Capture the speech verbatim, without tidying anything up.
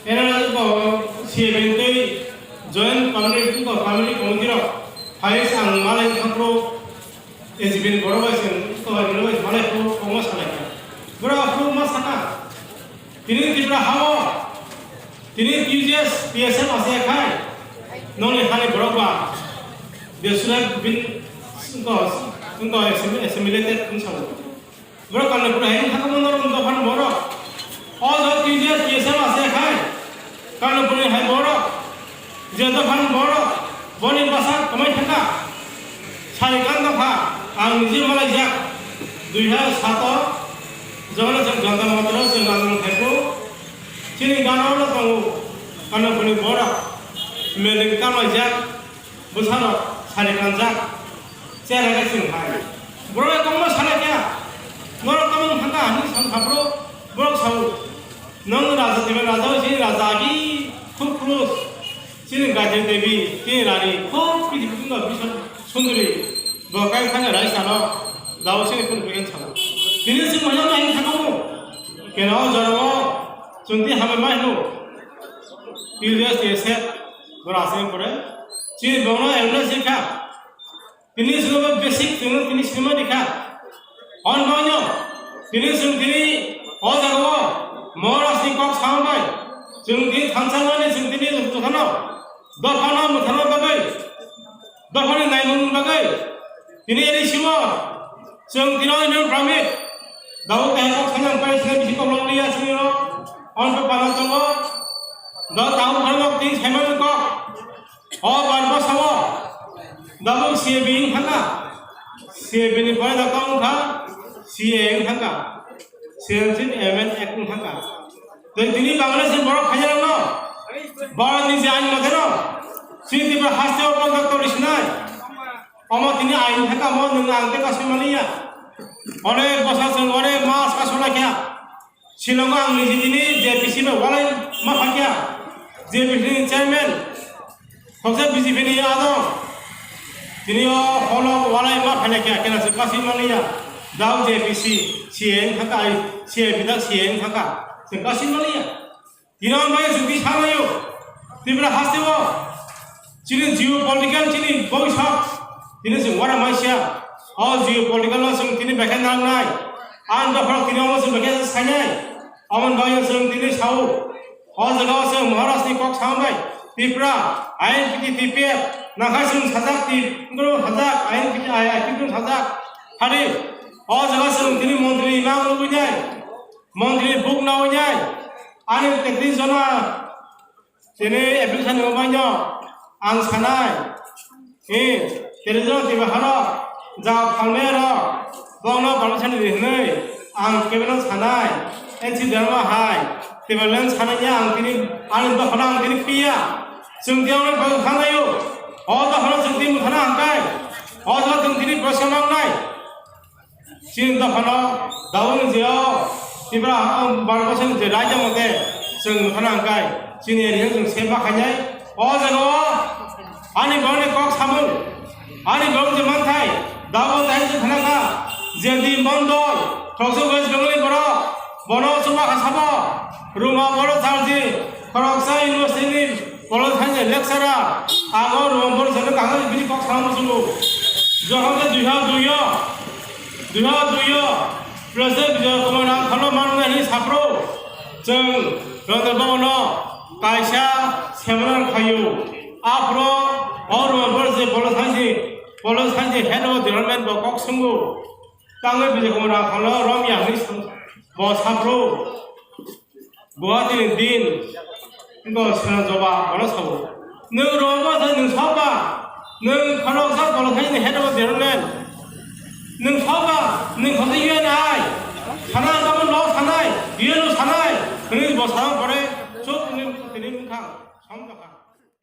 Era ko C A B ni tei joint committee ko committee committee rok phai ang malai thangpro A G P ni borok bai chwng ko bai malai ko komo salai kha. Bora ko ma saka. Tini Tripura hao. Tini T J S, T S M ase khai. Noni hani borok ba. Desura bin ko ko assimilated kun sabo. Borok Karnapur hai wngkha, omo norok dophani borok. O jaga T J S, T S M ase khai. Karnapurni hai borok. Je dophani borok. Boni bwsa kwmai thangkha. Sarikan dopha. Ang nije malaijak. Dui hajar sato. Jogona chwng Jantar Mantar o chwng rajang thaipo. Chini gana o tongo. Karnapurni borok. Meling tamaijak. Bwsarok sari kanjak, chera khe chwng hai. Borok bai tongma sana kya? Norok tamo wng thangkha, hinwi sang kha borok, borok sao. Nwng raja twibai raja bai chini raja agi khub close. Chini Gayatri Devi, chini rani khub prithibi tungma biswk sundori. Bo kai thangkha raisa no, dao chini khun bwkhe sao. Tini chwng manya ma hin thangkha mo. Keno jormo, chwng tini hamai ma hino. Curious to accept. Bora asing pore. Chini bongno awareness rikha. Tini sini basic tini tini sini rikha. On bono. Tini sini tini o jaga o. Mora sini kok sambai. Sini tini thansa mani sini tini tukhano. Dophano muthano bagai. Dophani naimung bagai. Tini eri simo. Sini tini o ini pramit. Daud teh kok sanang pai sini bisi kok long liya sini lo. On pe pano tongo. Daud tahu pano tini saiman kok. O barbo sao, dabuk C A B wng thangkha, C A B ni pore da kok wng kha, C A A wng thangkha, Citizenship Amendment Act wng thangkha. Tei tini Bangladesh ni borok phaina rokno, Bharat ni je ain mote no, chini Tripura haste o contractor rwi sinai. Omo tini ain thangkha, omo nwng ang tei kasui mani ya. Onek bosor chwng, onek mas kasui laikha. Shillong o ang niji tini J P C bai walai ma phaikha, J P C ni chairman, khoksa B J P ni adong, tini o holo walai ma phaikha, kena se kasi maliya, dao J P C, C A wng thangkha, ai, C A B da C A wng thangkha, se kasi maliya. Tini o bai se bi sanayo, Tripura haste o, Chini geopolitical chini boisak, tini chwng uana maisa. O geopolitical no chwng tini bekhe nangnai. Ang dophano tini omo chwng bekhe sainai. Omo bagwi chwng tini sao. O jaga o chwng Maharaj ni kok sambai. Tripura, I N P T, T P F, nakhai chwng sajak, ti, bro sajak, I N P T, I P T sajak. Hari, o jaga chwng tini montri mang nugwi nai. Montri buk nawi nai. Ani tekri jona. Tini application ni baino ang sanai, eh, tini jora tiba hano, ja phalmero, bongno permission di hinui, ang kebeno sanai, N C dharma hai, tiba len sanai ya ang tini, ani dophano ang tini piya, chwng tini ang bai thangnayo, o dophano chwng tini muthana hangkai, o dophano chwng tini prosecution mangnai. Chini dophano Daud ni jeo Tipra, ah, Bharat borso ni je raida mote chwng muthana hangkai chini area chwng sep ma khainai. O jaga o ani borok ni kok samung, ani borok je manthai Daud tai je thana kha, J D Mondol, khoroksa West Bengal ni borok, bono chuma kha sabo, Ruma borok charji, khoroksa university ni College hai je lecturer, abo Ruma borok je kaham bini kok samung chungo. Jokhon ke dui hajar dui o, dui hajar dui o, President Bijoy Kumar Rangkhalo manwi hwnwi saphuru, chwng Rajendra Bhavan o kaisa seminar khaio. Aphuru o Rajendra Bhavan je Police hai je, Police hai je head of department bo kok swngo. Tangwi Bijoy Kumar Rangkhalo romya hwnwi bo saphuru. Guwahati ni din, bo sena joba, bono sabo. Nwng rogo se nwng saba, nwng khoroksa bolong hai ni head of department. Nwng saba, nwng khoroksa